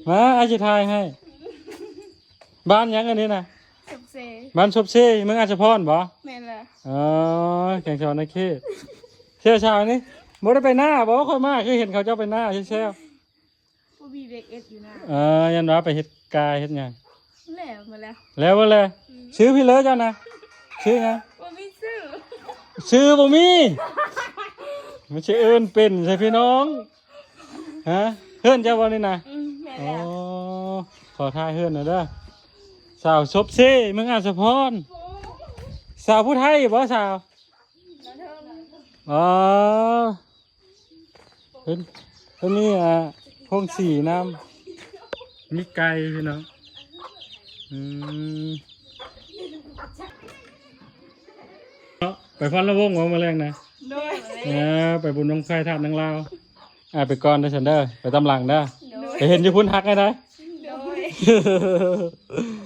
ມາ ອ້າຍຊິຖ່າຍໃຫ້. ບ້ານຫຍັງອັນນີ້ນະ? ສົບເຊ. ບ້ານສົບເຊ ເມືອງອາດສະພອນບໍ? ແມ່ນແຫຼະ. ອໍ ແຂວງສະຫວັນນະເຂດ. ເຊວຊາວນີ້ບໍ່ໄດ້ໄປນາບໍ? ຂ້ອຍມາຄືເຫັນເຂົາເຈົ້າໄປນາແຊວໆ. ບໍ່ມີວຽກເຮັດຢູ່ນາ. ເອີ ຢ້ານວ່າໄປເຮັດກາເຮັດຫຍັງ. ແລ້ວໝົດແລ້ວ. ແລ້ວໝົດແລ້ວ. ອືມ ຊື່ພີ່ເລີເຈົ້ານະ? ຊື່ຫຍັງ? ບໍ່ມີຊື່. ຊື່ບໍ່ມີ. ມັນຊິເອີ້ນເປັນໃສ່ພີ່ນ້ອງ. ຮະ? ເຮືອນເຈົ້າບໍ່ນີ້ນະ? ອືມ ແມ່ນແລ້ວ. ອໍ ຂໍຖ່າຍເຮືອນໜ່ອຍເດີ. ສາວສົບເຊ ເມືອງອາດສະພອນ. ສາວຜູ້ໄທບໍ? ສາວ ອໍ ເພິ່ນ ເພິ່ນມີ ອ່າ ໂຮງສີນຳ ມີໄກ່ພີ່ນ້ອງ. ອືມ ເນາະ ໄປຟັນລະວົງບໍ່ມື້ແລງນະ? ໂດຍ. ເອີ ໄປບຸນບັ້ງໄຟທາດນາງລາວ. ອ່າ ໄປກ່ອນເດີຊັ້ນເດີ ໄປຕາມຫຼັງເດີ. ໂດຍ. ໄປເຫັນຢູ່ພຸ້ນຮັກໃຫ້ໄດ້. ໂດຍ.